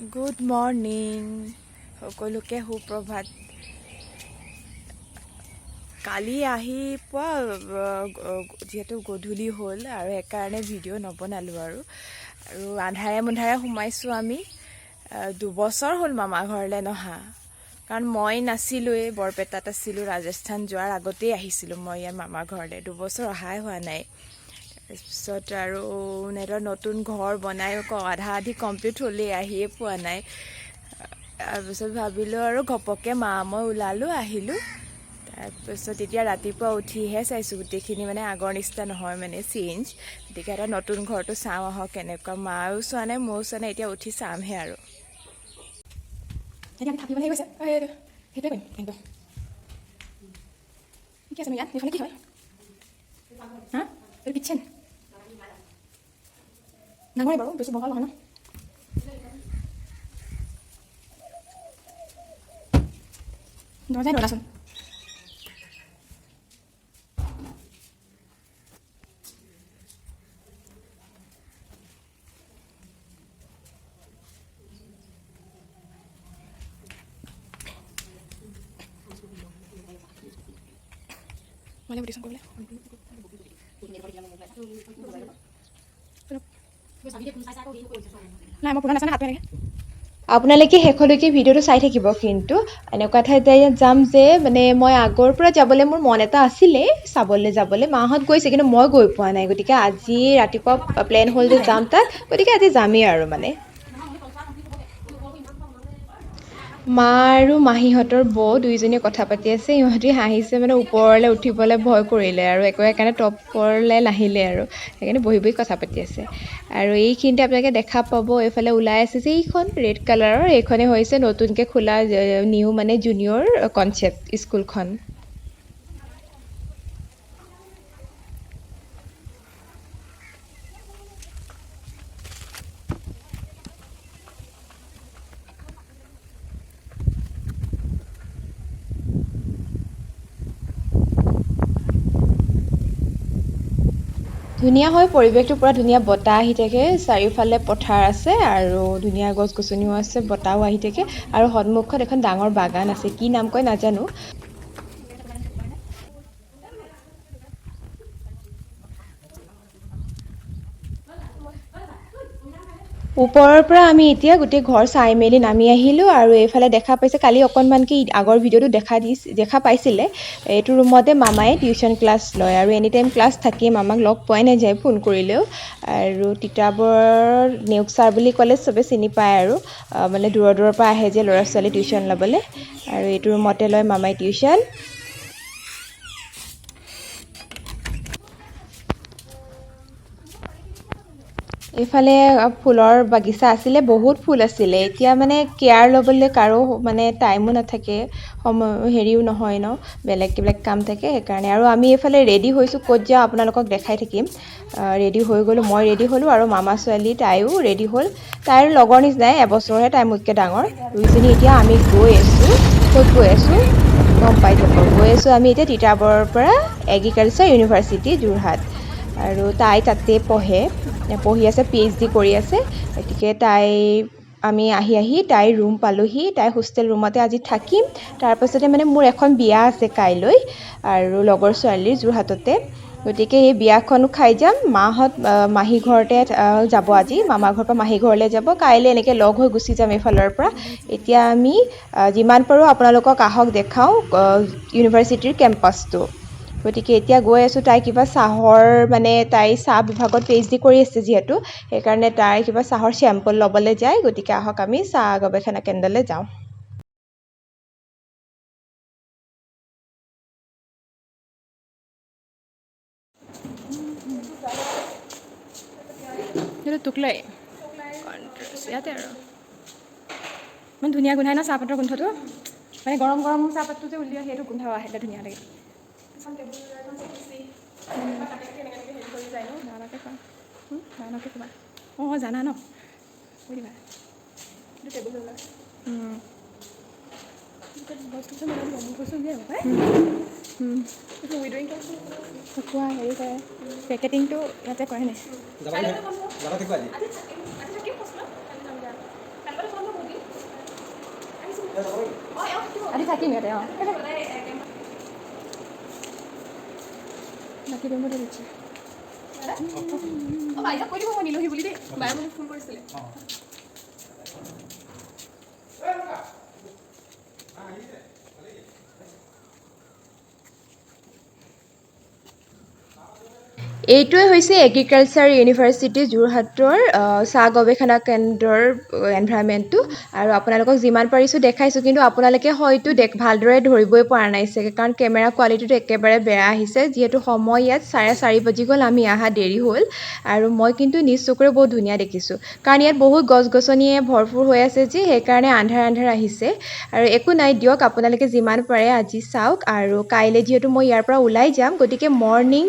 Good morning সকলোকে, সুপ্ৰভাত। কালি আহি পোৱা যিহেতু গধূলি হ'ল আৰু সেইকাৰণে ভিডিঅ' নবনালোঁ আৰু আৰু আন্ধাৰে মুন্ধাৰে সোমাইছোঁ আমি। 2 বছৰ হ'ল মামা ঘৰলৈ নহা, কাৰণ মই নাছিলোঁৱেই, বৰপেটাত আছিলোঁ। ৰাজস্থান যোৱাৰ আগতেই আহিছিলোঁ মই ইয়াত মামা ঘৰলৈ। 2 বছৰ অহাই হোৱা নাই। তাৰপিছত আৰু সিহঁতৰ নতুন ঘৰ বনাই আধা আধি কমপ্লিট হ'লেই, আহিয়ে পোৱা নাই। তাৰপিছত ভাবিলোঁ আৰু ঘপককৈ মা মই ওলালোঁ, আহিলোঁ। তাৰপিছত এতিয়া ৰাতিপুৱা উঠিহে চাইছোঁ, গোটেইখিনি মানে আগৰ নিচিনা নহয়, মানে চেঞ্জ। গতিকে এটা নতুন ঘৰটো চাওঁ আহক কেনেকুৱা। মায়ো চোৱা নাই, ময়ো চোৱা নাই, এতিয়া উঠি চামহে আৰু। এতিয়া আমি থাকিবলৈ গৈছে। সেইটোৱে কৰিম কিন্তু কি আছে ইয়াত? এইফালে কি হয়? হা, এইটো কিটচেন। ডাঙৰে বাৰু, বেছি বহল নহয় ন। দৰ্জাই দৰ্জাচোন। মই লাগিব টিউচন কৰিবলৈ। নাই, মই পুৰা নাচানে হাতটো এনেকৈ। আপোনালোকে শেষলৈকে ভিডিঅ'টো চাই থাকিব। কিন্তু এনেকুৱা ঠাইত যাম যে মানে মই আগৰ পৰা যাবলৈ মোৰ মন এটা আছিলে, চাবলৈ যাবলৈ। মাহঁত গৈছে, কিন্তু মই গৈ পোৱা নাই। গতিকে আজি ৰাতিপুৱা প্লেন হ'ল যে যাম তাত, গতিকে আজি যামেই আৰু। মানে মা আৰু মাহীহঁতৰ বৌ দুইজনীয়ে কথা পাতি আছে, সিহঁতি হাঁহিছে। মানে ওপৰলৈ উঠিবলৈ ভয় কৰিলে আৰু একো, সেইকাৰণে টপৰলৈ নাহিলে আৰু সেইকাৰণে বহি বহি কথা পাতি আছে। আৰু এইখিনিতে আপোনালোকে দেখা পাব, এইফালে ওলাই আছে যে এইখন ৰেড কালাৰৰ, এইখনে হৈছে নতুনকৈ খোলা নিউ মানে জুনিয়ৰ কনচেপ্ট স্কুলখন। ধুনীয়া হয় পৰিৱেশটো, পূৰা ধুনীয়া বতাহ আহি থাকে। চাৰিওফালে পথাৰ আছে আৰু ধুনীয়া গছ গছনিও আছে, বতাহো আহি থাকে। আৰু সন্মুখত এখন ডাঙৰ বাগান আছে, কি নাম কয় নাজানো। ওপৰৰ পৰা আমি এতিয়া গোটেই ঘৰ চাই মেলি নামি আহিলোঁ। আৰু এইফালে দেখা পাইছে, কালি অকণমানকৈ আগৰ ভিডিঅ'টো দেখা পাইছিলে, এইটো ৰুমতে মামাই টিউশ্যন ক্লাছ লয় আৰু এনি টাইম ক্লাছ থাকেই। মামাক লগ পোৱাই নাযায় ফোন কৰিলেও। আৰু তিতাবৰ নেওগ ছাৰ বুলি ক'লে চবে চিনি পায় আৰু মানে দূৰৰ দূৰৰ পৰা আহে যে ল'ৰা ছোৱালী টিউশ্যন ল'বলৈ, আৰু এইটো ৰুমতে লয় মামাই টিউশ্যন। এইফালে ফুলৰ বাগিচা আছিলে, বহুত ফুল আছিলে। এতিয়া মানে কেয়াৰ ল'বলৈ কাৰো মানে টাইমো নাথাকে, সময় হেৰিও নহয় ন, বেলেগ বেলেগ কাম থাকে, সেইকাৰণে। আৰু আমি এইফালে ৰেডি হৈছোঁ, ক'ত যাওঁ আপোনালোকক দেখাই থাকিম। ৰেডি হৈ গ'লোঁ, মই ৰেডি হ'লোঁ আৰু মামা ছোৱালী তাইও ৰেডি হ'ল। তাইৰ লগৰ নিচিনাই, এবছৰহে তাই মোতকৈ ডাঙৰ। দুইজনী এতিয়া আমি গৈ আছোঁ। ক'ত গৈ আছোঁ গম পাই যাব। গৈ আছোঁ আমি এতিয়া তিতাবৰৰ পৰা এগ্ৰিকালচাৰ ইউনিভাৰ্চিটি, যোৰহাট। আৰু তাই তাতে পঢ়ে, পঢ়ি আছে, পিএইচডি কৰি আছে। গতিকে তাই আমি আহি আহি তাইৰ ৰুম পালোহি। তাই হোষ্টেল ৰুমতে আজি থাকিম। তাৰপাছতে মানে মোৰ এখন বিয়া আছে কাইলৈ আৰু লগৰ ছোৱালীৰ যোৰহাটতে, গতিকে এই বিয়াখনো খাই যাম। মাহঁত মাহী ঘৰতে যাব আজি, মামা ঘৰৰ পৰা মাহী ঘৰলৈ যাব। কাইলৈ এনেকৈ লগ হৈ গুচি যাম এইফালৰ পৰা। এতিয়া আমি যিমান পাৰোঁ আপোনালোকক আহক দেখাওঁ ইউনিভাৰ্চিটিৰ কেম্পাছটো। গতিকে এতিয়া গৈ আছোঁ। তাই কিবা চাহৰ, মানে তাই চাহ বিভাগত পিএইচডি কৰি আছে যিহেতু, সেইকাৰণে তাই কিবা চাহৰ চেম্পল ল'বলৈ যায়। গতিকে আহক, আমি চাহ গৱেষণা কেন্দ্ৰলৈ যাওঁ। সেইটো টোকলাই ইয়াতে আৰু ইমান ধুনীয়া গোন্ধাই ন চাহপাতৰ গোন্ধটো, মানে গৰম গৰম চাহপাতটো যে উলিয়াই, সেইটো গোন্ধ আহিলে ধুনীয়া লাগে। ডাঙৰকৈ খোৱা, ডাঙৰকৈ খোৱা। অঁ, জানা ন, কৈ দিবা। শুকোৱা হেৰি কৰে, পেকেটিংটো ইয়াতে কৰে নাই? যাবা থাকিবা আজি। আজি থাকিম ইয়াতে। অঁ, বাকী ৰুমতে দিছে। অঁ, বাইদেউক কৈ দিব মই নিলোহি বুলি দেই। বায়ে মোক ফোন কৰিছিলে। এইটোৱে হৈছে এগ্ৰিকালচাৰ ইউনিভাৰ্চিটি যোৰহাটৰ চাহ গৱেষণা কেন্দ্ৰৰ এনভাইৰনমেণ্টটো। আৰু আপোনালোকক যিমান পাৰিছোঁ দেখাইছোঁ, কিন্তু আপোনালোকে হয়তো ভালদৰে ধৰিবই পৰা নাই চাগে, কাৰণ কেমেৰা কোৱালিটিটো একেবাৰে বেয়া আহিছে। যিহেতু সময় ইয়াত 4:30 বাজি গ'ল, আমি অহা দেৰি হ'ল। আৰু মই কিন্তু নিজ চকুৰে বহুত ধুনীয়া দেখিছোঁ, কাৰণ ইয়াত বহুত গছ গছনিয়ে ভৰপূৰ হৈ আছে যে, সেইকাৰণে আন্ধাৰ আন্ধাৰ আহিছে। আৰু একো নাই দিয়ক, আপোনালোকে যিমান পাৰে আজি চাওক। আৰু কাইলৈ যিহেতু মই ইয়াৰ পৰা ওলাই যাম, গতিকে মৰ্ণিং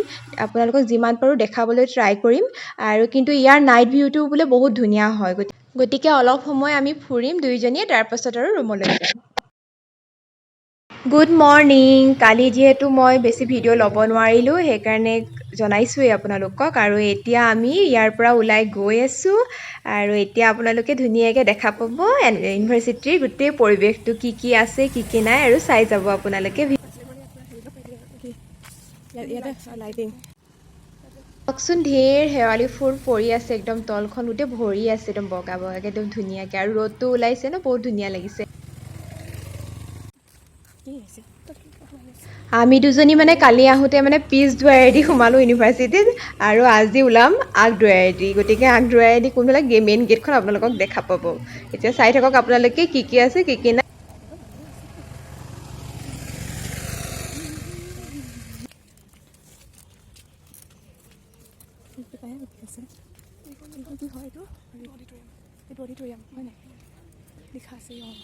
আপোনালোকক যিমান পাৰোঁ দেখাবলৈ ট্ৰাই কৰিম। আৰু কিন্তু ইয়াৰ নাইট ভিউটো বোলে বহুত ধুনীয়া হয়, গতিকে অলপ সময় আমি ফুৰিম দুয়োজনীয়ে, তাৰপাছত আৰু ৰুমলৈ যাম। Good morning. কালি যিহেতু মই বেছি ভিডিঅ' ল'ব নোৱাৰিলোঁ, সেইকাৰণে জনাইছোঁৱেই আপোনালোকক। আৰু এতিয়া আমি ইয়াৰ পৰা ওলাই গৈ আছোঁ, আৰু এতিয়া আপোনালোকে ধুনীয়াকৈ দেখা পাব ইউনিভাৰ্চিটিৰ গোটেই পৰিৱেশটো, কি কি আছে কি কি নাই, আৰু চাই যাব আপোনালোকে। ইয়াতে লাইটিং। চাওকচোন, ঢেৰ শেৱালি ফুল পৰি আছে, একদম তলখন গোটেই ভৰি আছে, একদম বগা বগাকৈ একদম ধুনীয়াকৈ। আৰু ৰ'দটো ওলাইছে ন, বহুত ধুনীয়া লাগিছে। কি আহিছে? আমি দুজনী মানে কালি আহোঁতে মানে পিছ দুৱাৰেদি সোমালোঁ ইউনিভাৰ্চিটিত, আৰু আজি ওলাম আগ দুৱাৰেদি। গতিকে আগ দুৱাৰেদি কোনবিলাক মেইন গেটখন আপোনালোকক দেখা পাব। এতিয়া চাই থাকক আপোনালোকে কি কি আছে কি কি নাই। আছে এইখন কি হয় এইটো? এইটো অডিটৰিয়াম হয় নাই? লিখা আছে। অঁ,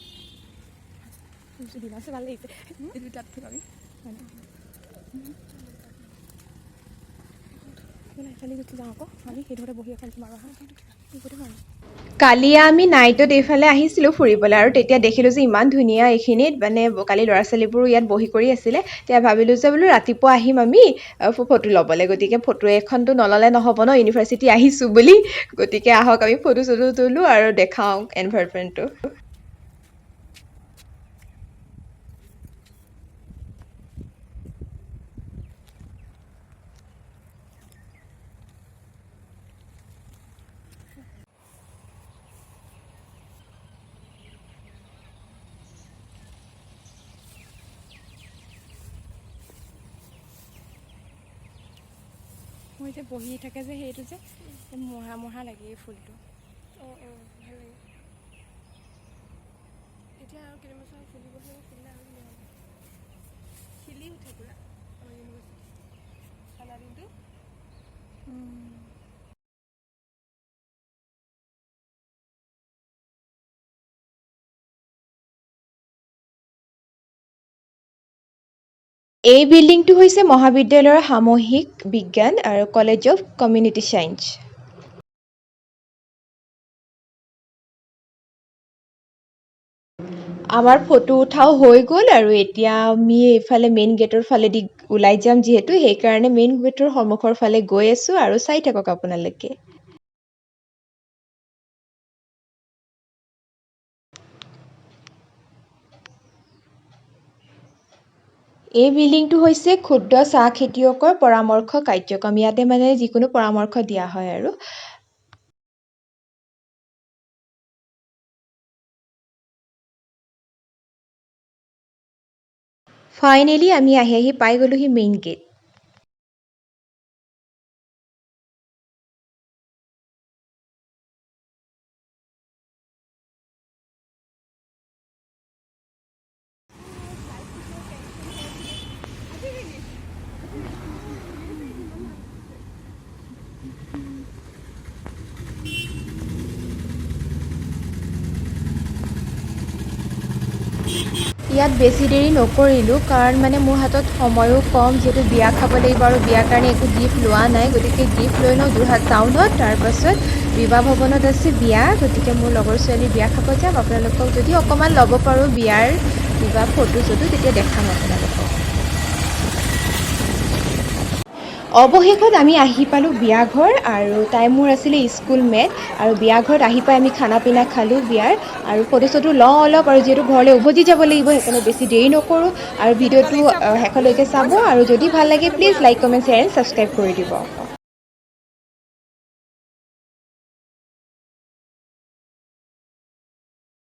দিন আছে, ভাল লাগিছে। এইটো তাত আমি হয় নাই? এইফালে গুচি যাওঁ আকৌ। আমি সেইডোখৰতে বহি এখন মাৰোঁ আহা, এইবোৰতে মাৰোঁ। কালি আমি নাইটত এইফালে আহিছিলোঁ ফুৰিবলৈ, আৰু তেতিয়া দেখিলোঁ যে ইমান ধুনীয়া এইখিনিত, মানে কালি ল'ৰা ছোৱালীবোৰো ইয়াত বহি কৰি আছিলে। তেতিয়া ভাবিলোঁ যে বোলো ৰাতিপুৱা আহিম আমি ফটো ল'বলৈ। গতিকে ফটো এখনতো নল'লে নহ'ব ন, ইউনিভাৰ্চিটি আহিছোঁ বুলি। গতিকে আহক আমি ফটো চটো তোলোঁ আৰু দেখাওঁ এনভাইৰনমেণ্টটো। মই এতিয়া বহি থাকে যে, সেইটো যে মহা মহা লাগে এই ফুলটো। অঁ অঁ ভাল লাগে। এতিয়া আৰু কেইদিনমান পাছত ফুলিবহে, ফুলিলে আৰু ধুনীয়া হ'ব। খিলি উঠে পূৰা আমাৰ ইউনিভাৰ্চিটি ঠাণ্ডা দিনটো। এই বিল্ডিংটো হৈছে মহাবিদ্যালয়ৰ সামূহিক বিজ্ঞান আৰু কলেজ অফ কমিউনিটি ছায়েন্স। আমাৰ ফটো উঠাও হৈ গ'ল, আৰু এতিয়া আমি এইফালে মেইন গেটৰ ফালেদি ওলাই যাম যিহেতু, সেইকাৰণে মেইন গেটৰ সন্মুখৰ ফালে গৈ আছোঁ, আৰু চাই থাকক আপোনালোকে। এই বিল্ডিংটো হৈছে ক্ষুদ্ৰ চাহ খেতিয়কৰ পৰামৰ্শ কাৰ্যক্ৰম। ইয়াতে মানে যিকোনো পৰামৰ্শ দিয়া হয়। আৰু ফাইনেলি আমি আহি আহি পাই গ'লোহি মেইন গেট। ইয়াত বেছি দেৰি নকৰিলোঁ, কাৰণ মানে মোৰ হাতত সময়ো কম, যিহেতু বিয়া খাব লাগিব আৰু বিয়াৰ কাৰণে একো গিফ্ট লোৱা নাই। গতিকে গিফ্ট লৈ লওঁ যোৰহাট টাউনত, তাৰপাছত বিবাহ ভৱনত আছে বিয়া, গতিকে মোৰ লগৰ ছোৱালীৰ বিয়া খাব যাম। আপোনালোকক যদি অকণমান ল'ব পাৰোঁ বিয়াৰ কিবা ফটো চটো, তেতিয়া দেখাম আপোনালোকক। অৱশেষত আমি আহি পালোঁ বিয়াঘৰ আৰু তাই মোৰ আছিলে স্কুল মেট। আৰু বিয়াঘৰত আহি পাই আমি খানা পিনা খালোঁ বিয়াৰ আৰু ফটো চটো লওঁ অলপ। আৰু যিহেতু ঘৰলৈ উভতি যাব লাগিব, সেইকাৰণে বেছি দেৰি নকৰোঁ আৰু ভিডিঅ'টো শেষলৈকে চাব। আৰু যদি ভাল লাগে, please like, comment, share and subscribe কৰি দিব।